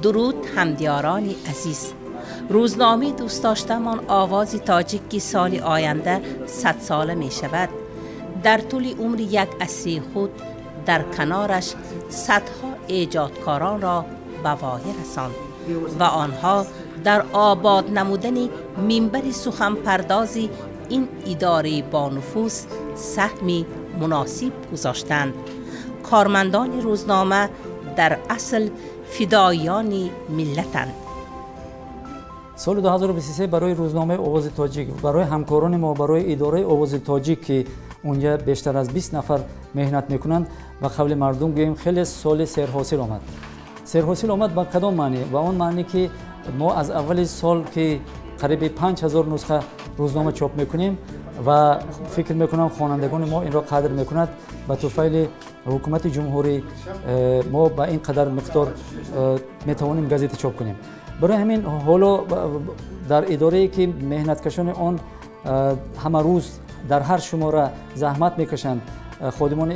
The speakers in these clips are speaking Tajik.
Дуруд, ҳамдиёрони азиз! Рӯзномаи дӯстдоштаамон Овози Тоҷик, ки соли оянда 100 сола мешавад, дар тӯли умри як асрии худ дар канораш садҳо эҷодкоронро ба воя расонд ва онҳо дар обод намудани минбари суханпардози ин идораи бонуфуз саҳми муносиб гузоштанд. Кормандони рӯзнома дар асл фидоиёни миллатанд. Соли 2023 барои рӯзномаи Овози Тоҷик, барои ҳамкорони мо, барои идораи Овози Тоҷик, ки унҷа бештар аз 20 нафар меҳнат мекунанд, ба қавли мардум гӯем, хеле соли серҳосил омад. Серҳосил омад ба кадом маънӣ? Ба он маънӣ, ки мо аз аввали сол, ки қариби 5000 нусха рӯзнома чоп мекунем ва фикр мекунам, хонандагони мо инро қадр мекунад, ба туфайли ҳукумати ҷумҳурӣ мо ба ин қадар миқдор метавонем газета чоп кунем. Барои ҳамин ҳоло дар идорае, ки меҳнаткашони он ҳама рӯз дар ҳар шумора заҳмат мекашанд, ходимони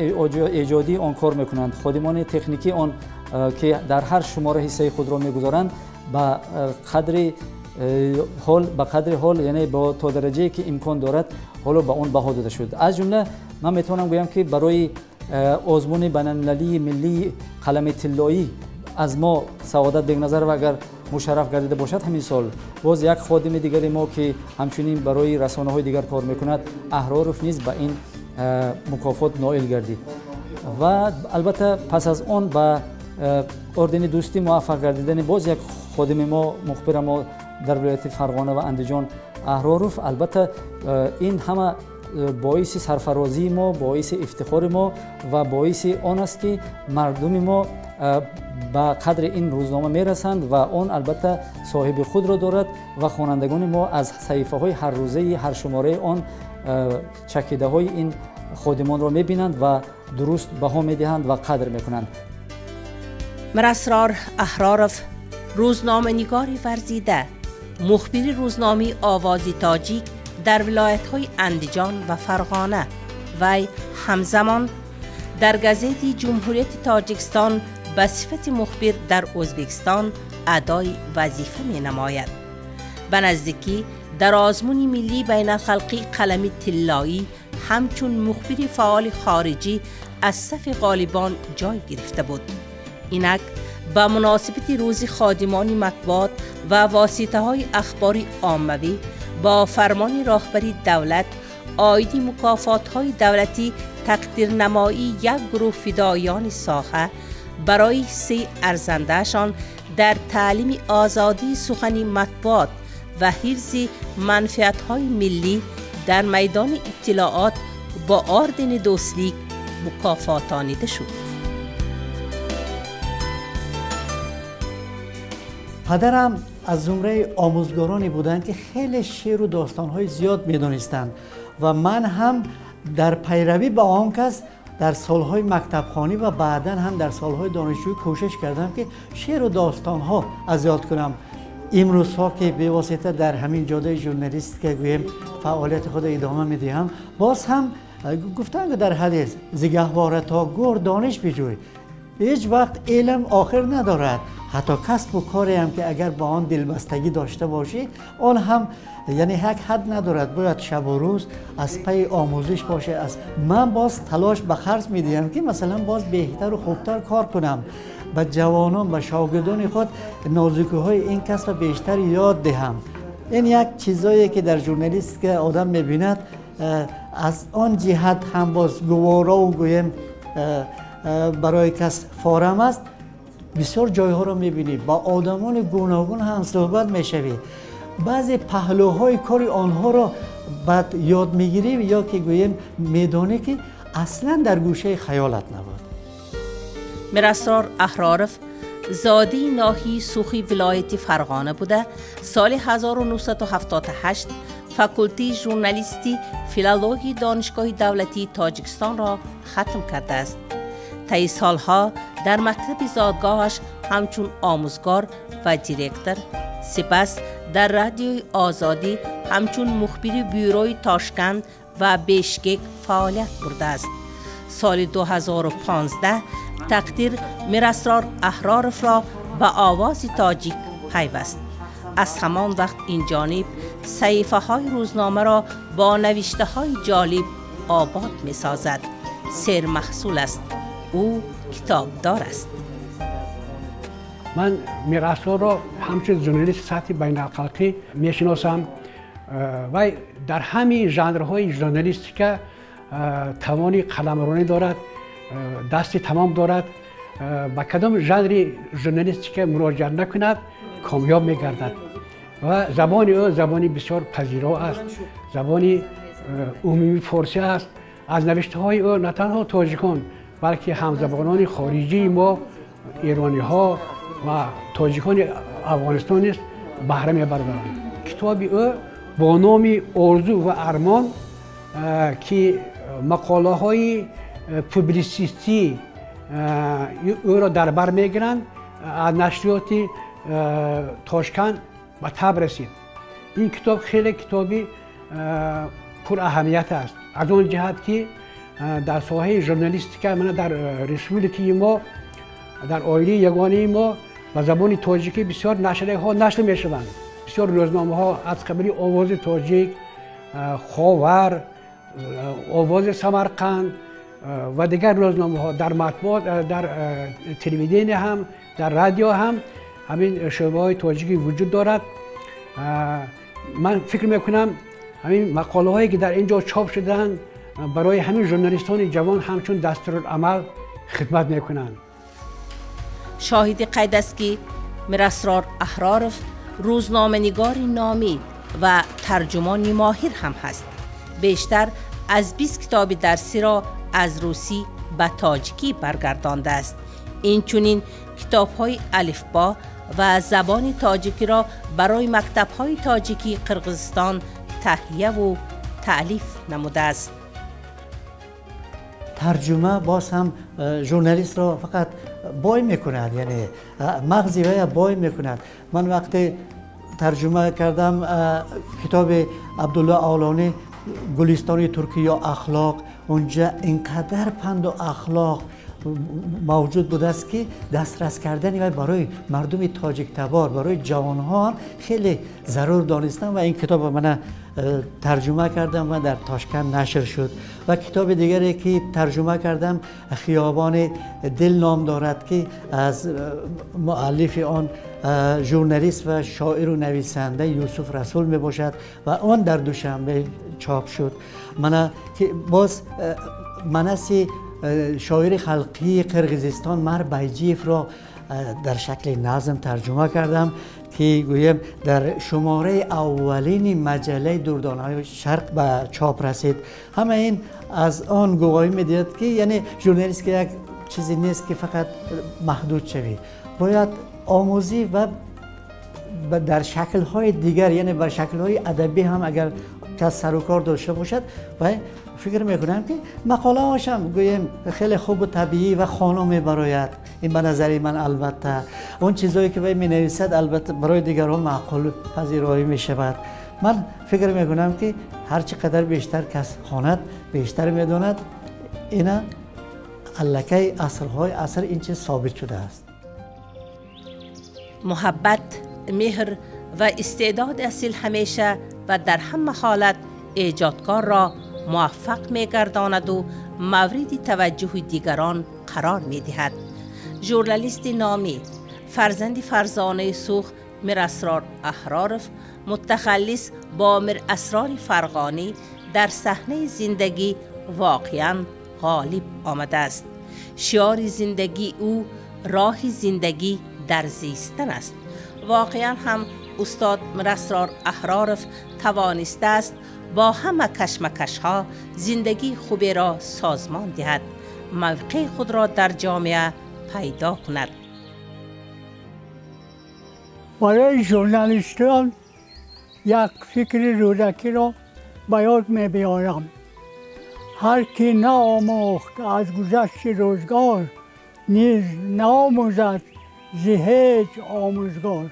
эҷодии он кор мекунанд, ходимони техникии он, ки дар ҳар шумора ҳиссаи худро мегузоранд, ба қадри ҳол, яъне то дараҷае, ки имкон дорад, ҳоло ба он баҳо дода шуд. Аз ҷумла ман метавонам гӯям, ки барои озмуни байналмилалии миллии Қалами тиллоӣ аз мо Саодат Бегназарова агар мушарраф гардида бошад, ҳамин сол боз як ходими дигари мо, ки ҳамчунин барои расонаҳои дигар кор мекунад, Аҳроров, низ ба ин мукофот ноил гардид ва албатта пас аз он ба ордени Дӯстӣ муваффақ гардидани боз як ходими мо, мухбира мо дар вилояти Фарғона ва Андиҷон, Аҳроров. Албатта, ин ҳама боиси сарфарозии мо, боиси ифтихори мо ва боиси он аст, ки мардуми мо ба қадри ин рӯзнома мерасанд ва он албатта соҳиби худро дорад ва хонандагони мо аз саҳифаҳои ҳаррӯзаи ҳар шумораи он чакидаҳои ин ходимонро мебинанд ва дуруст баҳо медиҳанд ва қадр мекунанд. Мирасрор Аҳроров, рӯзноманигори варзида, мухбири рӯзномаи Овози Тоҷик дар вилоятҳои Андиҷон ва Фарғона, вай ҳамзамон дар газети Ҷумҳурияти Тоҷикистон ба сифати мухбир дар Ӯзбекистон адои вазифа менамояд. Ба наздикӣ дар озмуни миллии байналхалқии Қалами тиллоӣ ҳамчун мухбири фаъоли хориҷӣ аз сафи ғолибон ҷой гирифта буд. Инак ба муносибати Рӯзи ходимони матбуот ва воситаҳои ахбори оммавӣ бо фармони роҳбари давлат оиди мукофотҳои давлатӣ тақдирнамоии як гурӯҳ фидоиёни соҳа барои ҳиссаи арзандаашон дар таълими озодии сухани матбуот ва ҳифзи манфиатҳои миллӣ дар майдони иттилоот бо ордени Дӯстлик мукофотонида шуд. Падарам аз зумраи омӯзгороне буданд, ки хеле шеъру достонҳои зиёд медонистанд ва ман ҳам дар пайравӣ ба он кас дар солҳои мактабхонӣ ва баъдан ҳам дар солҳои донишҷӯӣ кӯшиш кардам, ки шеъру достонҳо аз ёд кунам. Имрӯзҳо, ки бевосита дар ҳамин ҷодаи журналистика, гӯем, фаъолияти худро идома медиҳам, боз ҳам гуфтанд, ки дар ҳадис: «Зи гаҳвора то гӯр дониш биҷӯй». Ҳеҷ вақт илм охир надорад. Ҳатто касбу кореам, ки агар ба он дилбастагӣ дошта бошӣ, он ҳам яъне як ҳад надорад. Бояд шабу рӯз аз пайи омӯзиш боше. Аз ман боз талош ба харҷ медиҳам, ки масалан боз беҳтару хубтар кор кунам, ба ҷавонон, ба шогирдони худ нозукиҳои ин касбро бештар ёд диҳам. Ин як чизое, ки дар журналистика одам мебинад, аз он ҷиҳат ҳам боз гуворову, гӯем, барои кас форам аст. Бисёр ҷойҳоро мебинӣ, ба одамони гуногун ҳам суҳбат мешавӣ, баъзе паҳлӯҳои кори онҳоро баъд ёд мегирӣ ё ки, гӯем, медонӣ, ки аслан дар гӯшаи хаёлат набуд. Мирасрор Аҳроров зодаи ноҳияи Сухи вилояти Фарғона буда, соли 1978 факултети журналистӣ, филологии Донишгоҳи давлатии Тоҷикистонро хатм кардааст. Таи солҳо дар мактаби зодгоҳаш ҳамчун омӯзгор ва директор, сипас дар Радиои Озодӣ ҳамчун мухбири бюрои Тошканд ва Бешкек фаъолият бурдааст. Соли 2015 тақдир Мирасрор Аҳроровро به آواز تاجیک پیوست. از همان وقت این جانب صحیفه های روزنامه را با نوشته های جالب آباد می سازد. سر محصول است. او کتابدار است. من میراسرار را همچون ژورنالیست سطح بین الخلقی میشناسم و در همین ژانرهای ژورنالیستیکا توان قلمرانی دارد، دست تمام دارد. به کدام ژانر ژورنالیستیکا مراجعه نکند کامیاب میگردد و زبان او زبانی بسیار پذیرا است، زبانی عمومی فارسی است. از نوشته های او نه تنها تاجیکان بلکه همزبانان خارجی ما، ایرانی ها و تاجیکان افغانستان نیز بهره میبردند. کتاب او با نام آرزو و ارمان که مقاله های پوبلیسیستی او را در بر میگیرند از نشریات تاشکند به طبع رسید. این کتاب خیلی کتابی پر اهمیت است، از آن جهت که در ساحه ژورنالیستیکا من در رسپوبلیکای ما، در عائله یگانه ما به زبان تاجیکی بسیار نشریه ها نشر میشوند. بسیار روزنامه ها از قبیل آواز تاجیک، خاور، آواز سمرقند و دیگر روزنامه ها در مطبوعات، در تلویزیون هم، در رادیو هم همین شعبه های تاجیکی وجود دارد. من فکر میکنم همین مقاله هایی که در اینجا چاپ شدند برای همین ژورنالیستان جوان همچون دستورالعمل خدمت میکنند. شاهد قید است که میراسرار احرارف روزنامه‌نگار نامی و ترجمان ماهر هم هست. بیشتر از 20 کتاب درسی را از روسی به تاجیکی برگردانده است. این چنین کتاب‌های الفبا و زبان تاجیکی را برای مکتب‌های تاجیکی قرقیزستان تهیه و تألیف نموده است. ترجمه باز هم ژورنالیست را فقط بای میکند، یعنی مغزی وی بای میکند. من وقتی ترجمه کردم کتاب عبدالله اولانی گلستان ترکی یا اخلاق، اونجا اینقدر پند و اخلاق موجود بوده است که دسترس کردن و برای مردم تاجیک تبار، برای جوانها خیلی ضرور دانستم و این کتاب من ترجمه کردم و در تاشکند نشر شد. و کتاب دیگری که ترجمه کردم خیابان دل نام دارد که از مؤلف آن ژورنالیست و شاعر و نویسنده یوسف رسول می باشد و آن در دوشنبه چاپ شد. من که باز منسی شاعر خلقی قرقیزستان مر بیجیف را در شکل نظم ترجمه کردم که گویم در شماره اولین مجله دردانه‌های شرق به چاپ رسید. همه این از آن گواهی میدهد که یعنی ژورنالیست که یک چیزی نیست که فقط محدود شوی، باید آموزی و در شکل‌های دیگر، یعنی بر شکل‌های ادبی هم اگر کس سر و کار داشته باشد و فکر میکنم که مقاله هاشم گویم خیلی خوب و طبیعی و خوانا میبراید. این به نظر من البته اون چیزایی که وی مینویسد البته برای دیگران معقول پذیرایی میشود. من فکر میکنم که هر چقدر بیشتر کس خواند بیشتر میداند. اینا الکی عصرهای عصر این چیز ثابت شده است. محبت، مهر و استعداد اصیل همیشه و در همه حالت ایجادکار را موفق می‌گرداند و مورد توجه دیگران قرار می‌دهد. ژورنالیست نامی، فرزند فرزانه سوخ میراسرار احرارف، متخلص با میراسرار فرغانی، در صحنه زندگی واقعاً غالب آمده است. شعار زندگی او راه زندگی در زیستن است. واقعاً هم استاد میراسرار احرارف توانسته است با همه کشمکش ها زندگی خوبی را سازمان دهد، موقع خود را در جامعه پیدا کند. برای ژورنالیستان یک فکر رودکی را به یاد می بیارم. هر کی نآموخت از گذشت روزگار، نیز نآموزد ز هیچ آموزگار.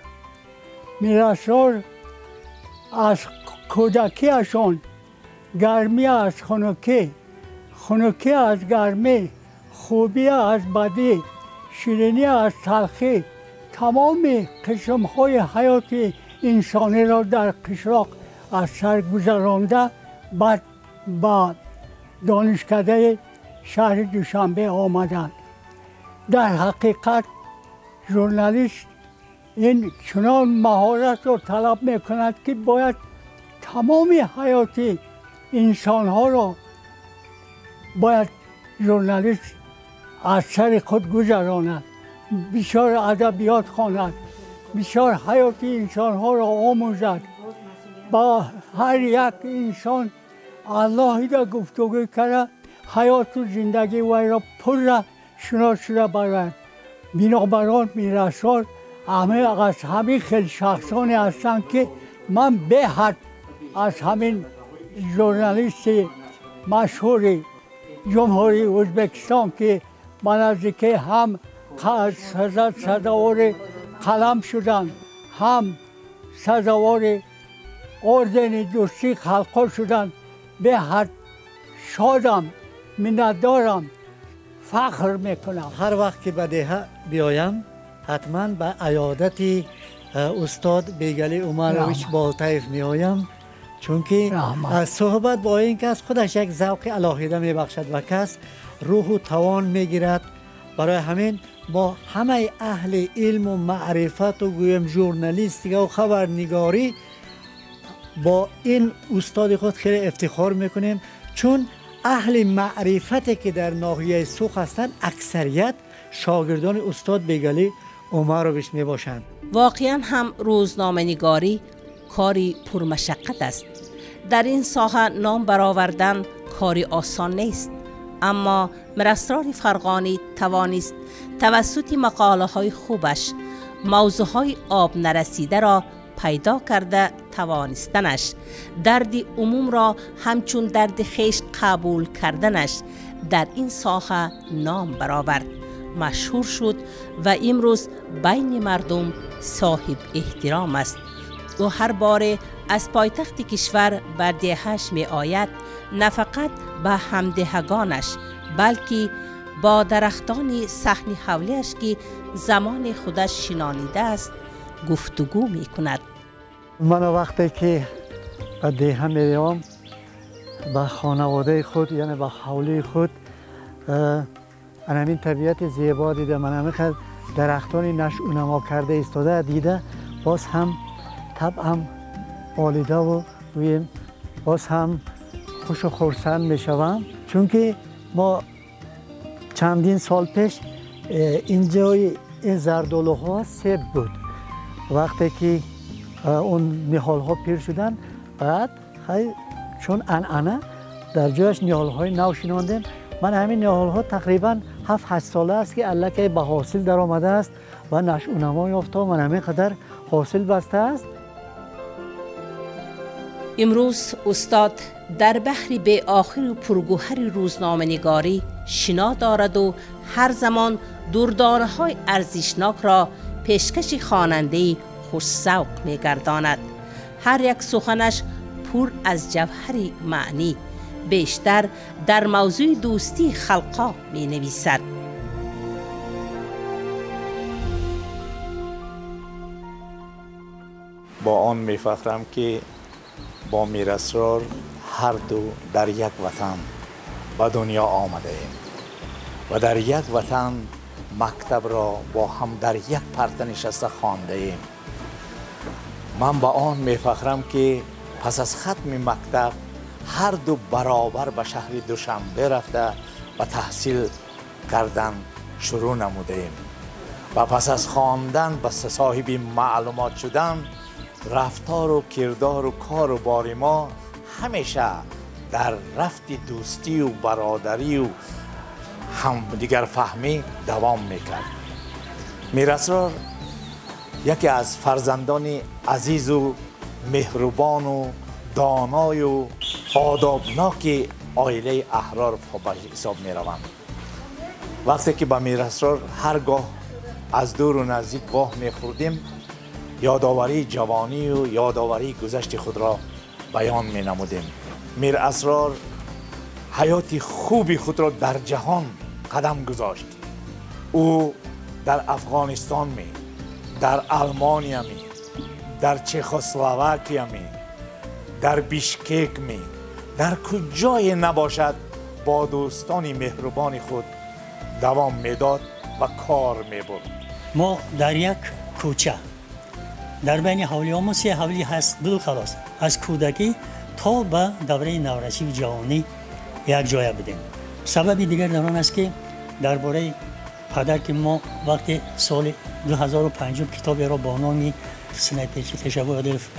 میراسرار از کودکیشان گرمی از خنکی، خنکی از گرمی، خوبی از بدی، شیرینی از تلخی тамоми қисмҳои ҳаёти инсониро дар қишлоқ аз сар гузаронда, баъд ба донишкадаи шаҳри Душанбе омаданд. Дар ҳақиқат журналист ин чунон маҳоратро талаб мекунад, ки бояд тамоми ҳаёти инсонҳоро бояд журналист аз сари худ гузаронад, бисёр адабиёт хонад, бисёр ҳаёти инсонҳоро омӯзад, ба ҳар як инсон алоҳида гуфтугӯ карда, ҳаёту зиндагии вайро пурра шинос шуда барояд. Бинобар он Мирасрор аз ҳамин хел шахсоне ҳастанд, ки ман беҳад аз ҳамин журналисти машҳури Ҷумҳурии Ӯзбекистон, ки ба наздикӣ ҳам сазовори қалам шуданд, ҳам сазовори ордени дӯстии халқҳо шуданд, беҳад шодам, миннатдорам, фахр мекунам. Ҳар вақт ки ба деҳа биёям, ҳатман ба аёдати устод Бегали Умарович Болтаев меоям, чунки суҳбат бо ин кас худаш як завқи алоҳида мебахшад ва кас рӯҳу тавон мегирад. Барои ҳамин мо ҳамаи аҳли илму маърифату гӯем журналистика ва хабарнигорӣ бо ин устоди худ хеле ифтихор мекунем, чун аҳли маърифате ки дар ноҳияи Суғд ҳастанд, аксарият шогирдони устод Бегали Умарович мебошанд. Воқеан ҳам рӯзноманигорӣ кори пурмашаққат аст. Дар ин соҳа ном баровардан кори осон нест, аммо Мирасрори Фарғонӣ тавонист тавассути мақолаҳои хубаш мавзӯъҳои об нарасидаро пайдо карда тавонистанаш, дарди умумро ҳамчун дарди хеш қабул карданаш дар ин соҳа ном баровард, машҳур шуд ва имрӯз байни мардум соҳиб эҳтиром аст. Ӯ ҳар боре аз пойтахти кишвар ба деҳаш меояд, на фақат ба ҳамдеҳагонаш, балки бо дарахтони саҳни ҳавлиаш, ки замони худаш шинонидааст, гуфтугӯ мекунад. Ман вақте ки ба деҳа меравам, ба хонаводаи худ, яъне ба ҳавлии худ, ҳамин табиати зебо дида, ман ҳамин дарахтони нашъунамо карда истода дида, боз ҳам табъам олидаву гӯем боз ҳам хушу хурсанд мешавам, чунки мо чандин сол пеш ин ҷои ин зардолуҳо себ буд. Вақте ки он ниҳолҳо пир шуданд, баъд чун анъана дар ҷояш ниҳолҳои нав шинондем. Ман ҳамин ниҳолҳо тақрибан 7-8 сола аст, ки аллакай ба ҳосил даромадааст ва нашъунамо ёфта, ман ҳамин қадар ҳосил бастааст. Имрӯз устод дар баҳри беохиру пургӯҳари рӯзноманигорӣ шино дораду ҳар замон дурдонаҳои арзишнокро пешкаши хонандаи хушзавқ мегардонад. Ҳар як суханаш пур аз ҷавҳари маънӣ, бештар дар мавзӯи дӯстии халқҳо менависад. Бо он мефахрам, ки бо Мирасрор ҳар ду дар як ватан ба дунё омадаем ва дар як ватан мактабро бо ҳам дар як парта нишаста хондаем. Ман ба он мефахрам, ки пас аз хатми мактаб ҳар ду баробар ба шаҳри Душанбе рафта ба таҳсил кардан шурӯъ намудаем ва пас аз хондан ба соҳиби маълумот шудан, рафтору кирдору кору бори мо ҳамеша дар рафти дӯстию бародарию ҳамдигарфаҳмӣ давом мекард. Мирасрор яке аз фарзандони азизу меҳрубону доною одобноки оилаи Аҳроров ба ҳисоб мераванд. Вақте ки ба Мирасрор ҳар гоҳ аз дуру наздик гоҳ мехӯрдем, ёдоварии ҷавонию ёдоварии гузашти худро баён менамудем. Мирасрор ҳаёти хуби худро дар ҷаҳон қадам гузошт. Ӯ дар Афғонистон ме, Дар Алмания ми, дар Чехословакия ми, дар Бишкек ми, дар куҷое набошад бо дӯстони меҳрубони худ давом медод ва кор мебурд. Мо дар як кӯча дар байни ҳавлиҳомо се ҳавлӣ ҳаст буду халос. Аз кӯдакӣ то ба давраи наврасию ҷавонӣ якҷоя будем. Сабаби дигар дар он аст, ки дар бораи падар, ки мо вақте соли 2005 китоберо бо номи «Снайперчи Тешабой Одилов»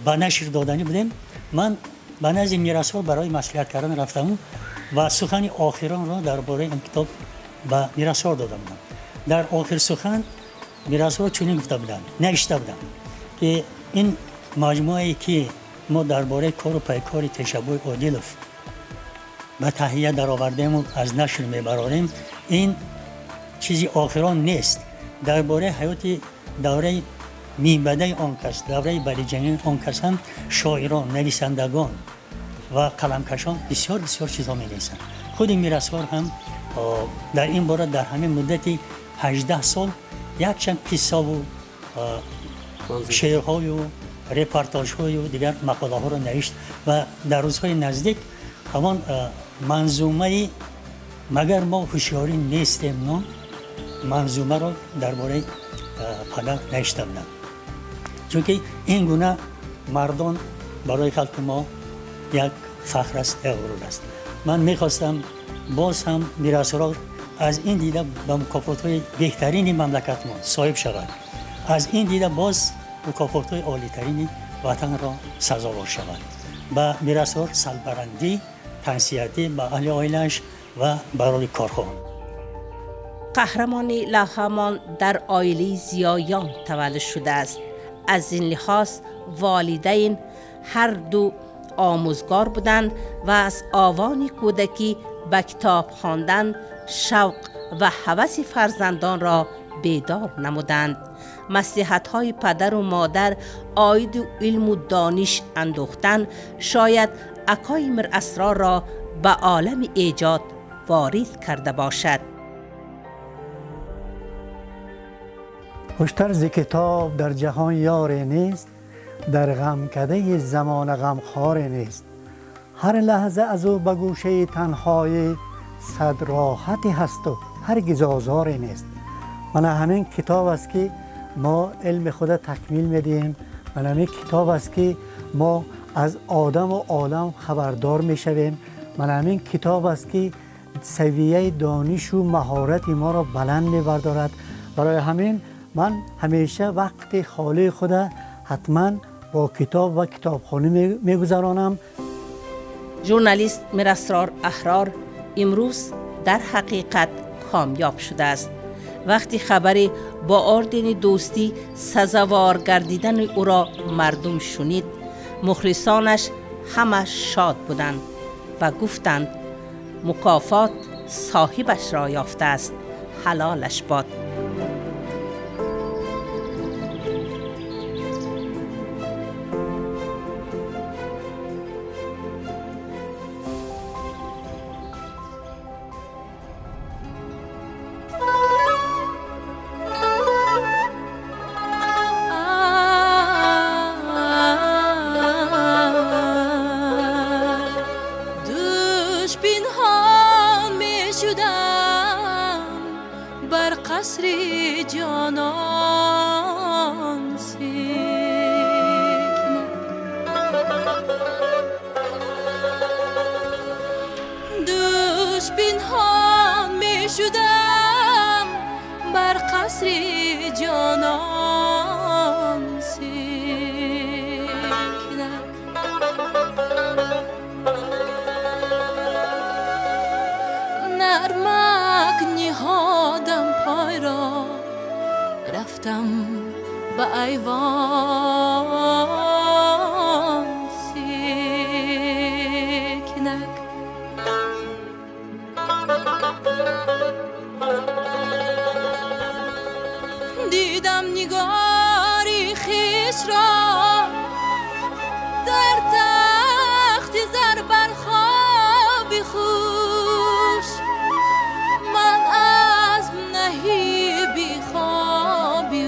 ба нашр доданӣ будем, ман ба назди Мирасрор барои маслиҳат кардан рафтаму ва сухани охиронро дар бораи ин китоб ба Мирасрор дода будам. Дар охир сухан Мирасрор чунин гуфта буданд, навишта будам, ки ин маҷмӯае, ки мо дар бораи кору пайкори Тешабой Одилов ба таҳия даровардему аз нашр мебарорем, ин чизи охирон нест. Дар бораи ҳаёти давраи минбаъдаи он кас, давраи балиҷании он кас ҳам шоирон, нависандагон ва қаламкашон бисёр бисёр чизҳо менависанд. Худи Мирасрор ҳам дар ин бора дар ҳамин муддати 18 сол якчанд қиссаву шеърҳою репортажҳою дигар мақолаҳоро навишт ва дар рӯзҳои наздик ҳамон манзумаи «Магар мо ҳушёрӣ нестем» ном манзумаро дар бораи падар навишта буданд, чунки ин гуна мардон барои халқи мо як фахр аст, як ғурур аст. Ман мехостам боз ҳам Мирасрор аз ин дида ба мукофотҳои беҳтарини мамлакатмон соҳиб шавад, аз ин дида боз мукофотҳои олитарини ватанро сазовор шавад. Ба Мирасрор сарбаландӣ, тансиҳатӣ, ба аҳли оилааш ва барои корхоҳон. Қаҳрамони лавҳамон дар оилаи зиёён таваллуд шудааст. Аз ин лиҳоз волидайн ҳар ду омӯзгор буданд ва аз овони кӯдакӣ ба китоб хондан шавқ ва ҳаваси фарзандонро бедор намуданд. Маслиҳатҳои падару модар оиду илму дониш андӯхтан шояд акои Мирасрорро ба олами эҷод ворид карда бошад. Хуштар зи китоб дар ҷаҳон ёре нест, дар ғамкадаи замона ғамхоре нест. Ҳар лаҳза аз ӯ ба гӯшаи танҳоӣ сад роҳате ҳасту ҳаргиз озоре нест. Мана ҳамин китоб аст, ки мо илми худа такмил медиҳем. Мана ҳамин китоб аст, ки мо аз одаму олам хабардор мешавем. Мана ҳамин китоб аст, ки савияи донишу маҳорати моро баланд мебардорад. Барои ҳамин ман ҳамеша вақти холии худа ҳатман бо китоб ва китобхонӣ мегузаронам. Журналист Мирасрор Аҳрор имрӯз дар ҳақиқат комёб шудааст. Вақти хабаре бо ордени дӯстӣ сазовор гардидани ӯро мардум шунид, мухлисонаш ҳама шод буданд ва гуфтанд: мукофот соҳибашро ёфтааст, ҳалолаш бод. من از نهیبی خوابی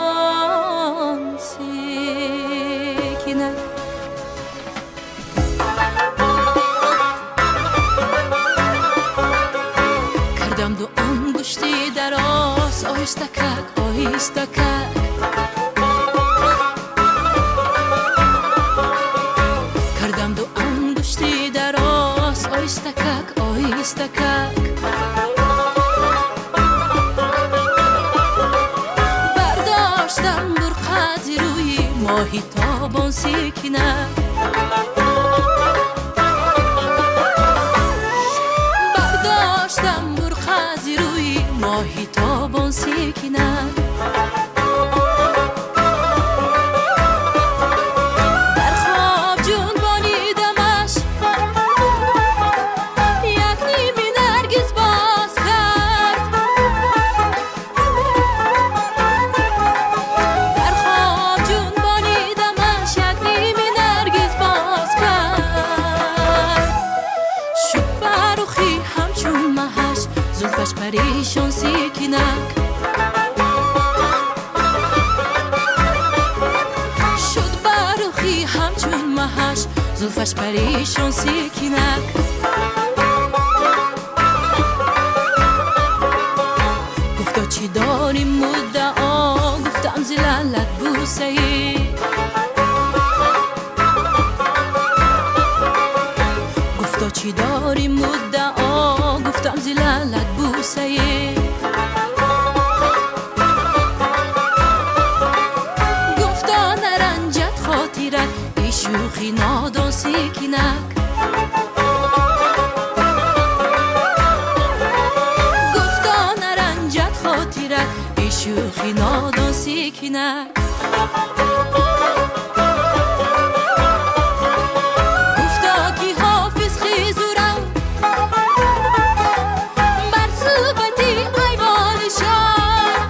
افزان سیکنک. کردم دو انگشتی دراز آهسته کک آهسته کک، کردم دو انگشتی دراز آهسته کک آهسته کک. برداشتم برقع ز روی ماهی تابان سیکنک، برداشتم برقع ز روی ماهی تابان سیکنک. در خواب جنبانیدمش یک نیمی نرگس باز کرد، در خواب جنبانیدمش یک نیمی نرگس باز کرد. شد برخی همچون مهش زلفش پریشان سیکنک، شد برخی همچون مهش زلفش پریشان سیکنک. گفتا چی داری مدعا، گفتم ز لعلت بوسه ای، گفتا چی داری مدعا، گفتم ز لعلت بوسه ای. گفتا نرنجد خاطرت ای شوخی نادان سیکنک، گفتا نرنجد خاطرت ای شوخی نادان سیکنک. گفتا که حافظ خیز و رو بر صوبت ایوان شاه،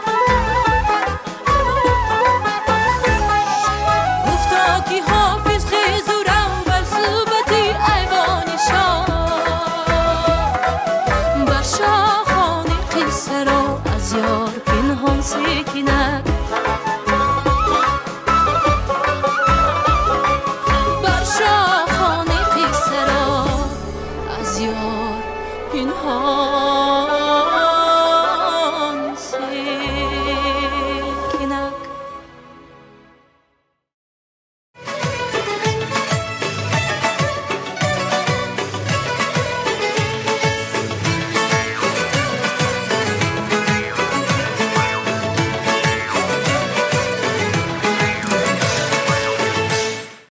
گفتا که حافظ خیز و رو بر صوبت ایوان شاه. بر شاخان قصه را از یار پنهان سیکنک.